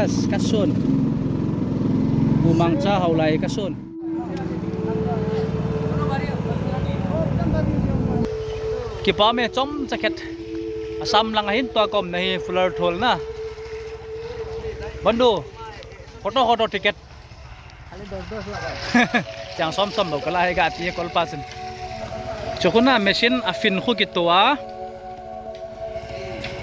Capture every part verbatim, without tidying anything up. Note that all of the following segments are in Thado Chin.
Kasun. Umang cha haulai kasun. Kipa me chom chakhet. Assam lang ahin tua kom nahi fular thol na. Bandu. Photo photo ticket. Chang som som lo kala hai ga ti kol pasin. Chukuna machine a fin khu kitua.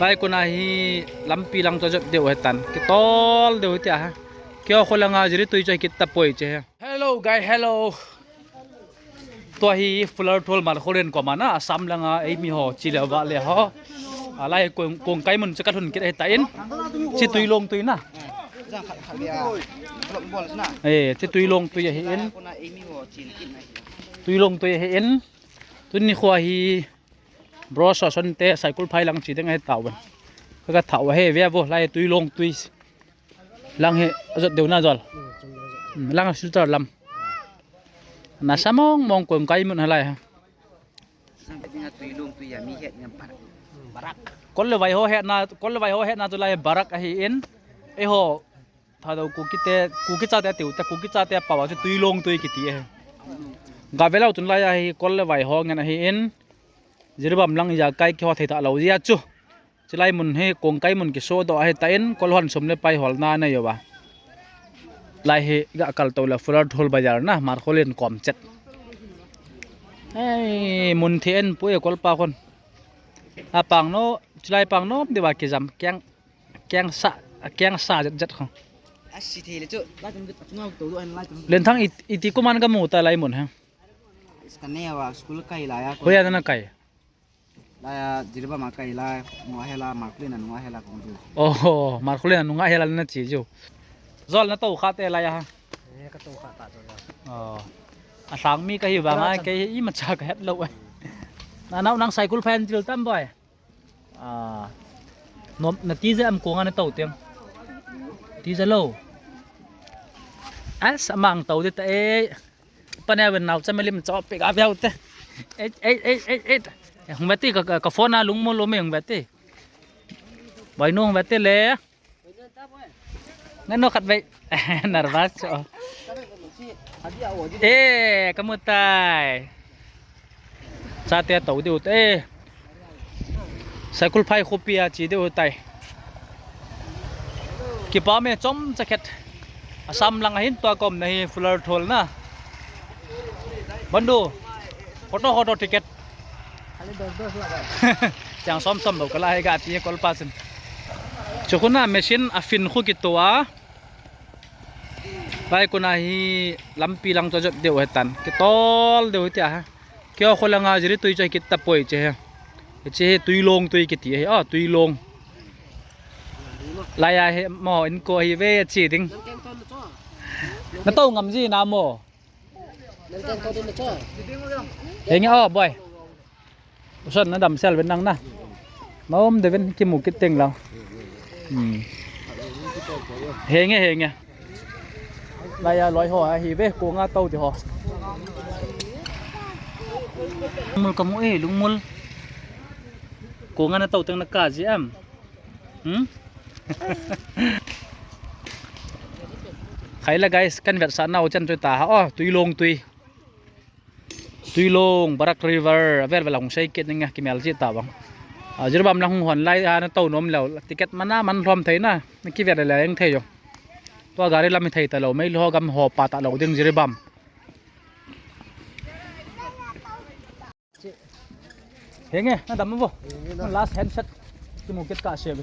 Lai kuna hi lampi lang to jot deu hetan. Kitol deu tia ha. Kio khu langa jiri tui choi kit ta poi che he. Hello guy, hello. Tua hi fular thol mar kholen ko mana Assam langa eimi ho chi le va le ho. Alai kong kong kai mun chaka thun kit he ta in. Chi tui long tui na. Eh, chi tui long tui ahi in. Tui long tui ahi in. Tuni khua hi bro so son te cycle phai lang chi deng ahi tau. Ka ka thau he ve vo lai tui long tui. Lang he ajot deu na jol. Lang a sutar lam. Na samong mong kong kai mun halai ha. Kol le vai ho he na, kol le vai ho he na tu lai barak ahi in. E ho Thadou Kuki te, Kuki chate tiu te, Kuki chate pawa chu tui long tui kiti e. Ga velau tun lai ahi kol le vai ho ngen ahi in. Jiribam lang ya kai ki ho thei ta lo ya chu. Chilai mun hi kong kai mun kiso do ahi ta in, kol hon sum le pai hol na na yo ba. Lai hi ga kal to le fular thol bazar na, mar kholen kom chet. Ei, mun thi en pu e kol pa khon. A pang no, chilai pang no, de ba ki jam, kiang, kiang sa, kiang sa jet jet khong. Asi thei le chu, lai tum, tum, tum, tum, tum, lai tum. Len thang it, iti kuman ka mu ta lai mun ha. Iska ne wa, school kai la ya. Hoya na kai. Laya Jiribam a kai la, nunga hela, Markulin a nunga hela kong ju. Oh, Markulin a nunga hela na chi ju. Jol na to kha te laya ha. Eh, ka to kha ta to ya. Oh. A sang mi ka hi vang a, kei hi ima cha ka het lo. Na nau nang cycle phan jil tam boy. Ah. Nom na ti je am ko nga na to teng. Ti je lo. As amang to de ta e. Pane wen nau chame lim cho pe ga veu te. Ei, ei, ei, ei, ei. Hung vete ka, ka, ka phone a lung mo lo me hung vete. Bai no hung vete le. Ngan no khat vei. Nervous cho. Eh, kamu tai. Chate to diu te. Cycle phai khopi a chi diu tai. Kipa me chom chakhet. Assam lang ahin tua kom nahi fular thol na. Bandu. Photo photo ticket. Chang som som lo kala hai ga ti kol pasin. Chukuna machine a fin khu kitua. Lai kuna hi lampi lang to jot deu hetan. Kitol deu tia ha. Kio khu langa jiri tui choi kit ta poi che he. Che he tui long tui kiti he. Ah, tui long. Laya he mo in ko hi ve chi ding. Na to ngam ji na mo. Henge oh boy. Usan na dam sel ven nang na. Maum de ven kimu kit teng lau. Hmm. Henge henge. Laya loi ho ahi ve ko nga tau ti ho. Mul kamu e lungmul. Ko nga na tau teng na ka ji am. Hmm? Khai la guys, kan vetsah nau chan chu ta ha. Oh, tui long tui. Tui long, Barak River, avel vel hung sei kit ninge, kimel ji ta bang. A, Jiribam lang hung hon lai, ha, na to nom leu, ticket mana man lhom thei na, na kivel le eng thei jo. Tua gari lam hi thei ta lo, mei lo gam ho pa ta lo ding Jiribam. Henge, na dam bo. Last handshot. Kimu kit ka se be.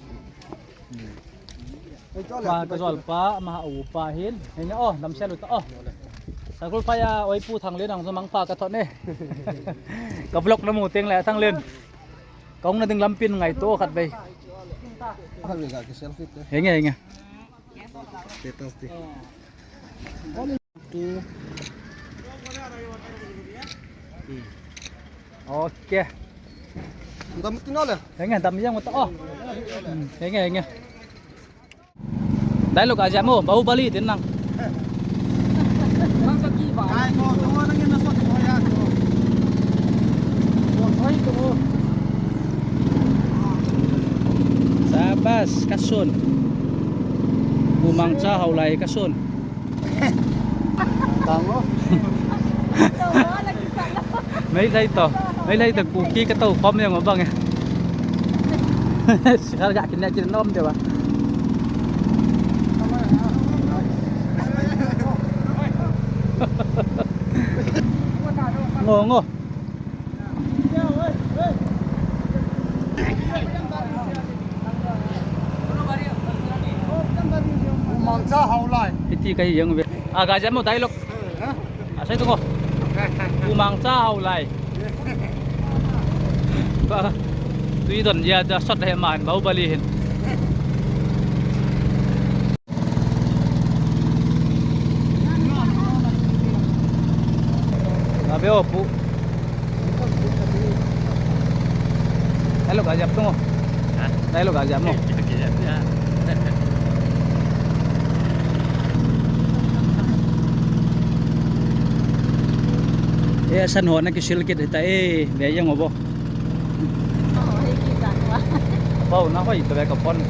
Ma ka jol pa, ma u pa hin. Henge, oh, dam sel ta, oh. Sakul pa ya, oi pu Thanglen ang mang pa ka thot ne. Ka vlog na mu teng le Thanglen. Ka hung na ding lampin ngai to khat vei. Henge, henge. Status di. Two. Hmm. Okay. Dam tino le. Henge, dam yang mo to. Oh. Hmm, henge, henge. Dialogue aja mo, Bahubali din lang. Sabas, kasun. Mangcha Haolai ka son. Tango. Meitei to. Meitei to Kuki ka to khom jeng bang e. Sikar ga kin ne kin nom de ba. Ngo, ngo. Mangcha Haolai. Iti kai yang ve. Ah, ga jam mo dialogue. Ha? Ah, sai tu ko. Mangcha Haolai. Ba. Tui don ya ja sot he man Bahubali hin. Abe o pu. Hello, ga jap tu mo. Ha? Hello, ga jap mo. Oke, oke, ya, ya. E, san ho na kisil kit ta e, be yang obo. Oh, hei ki ta wa. Pau na hoi to be ka phone.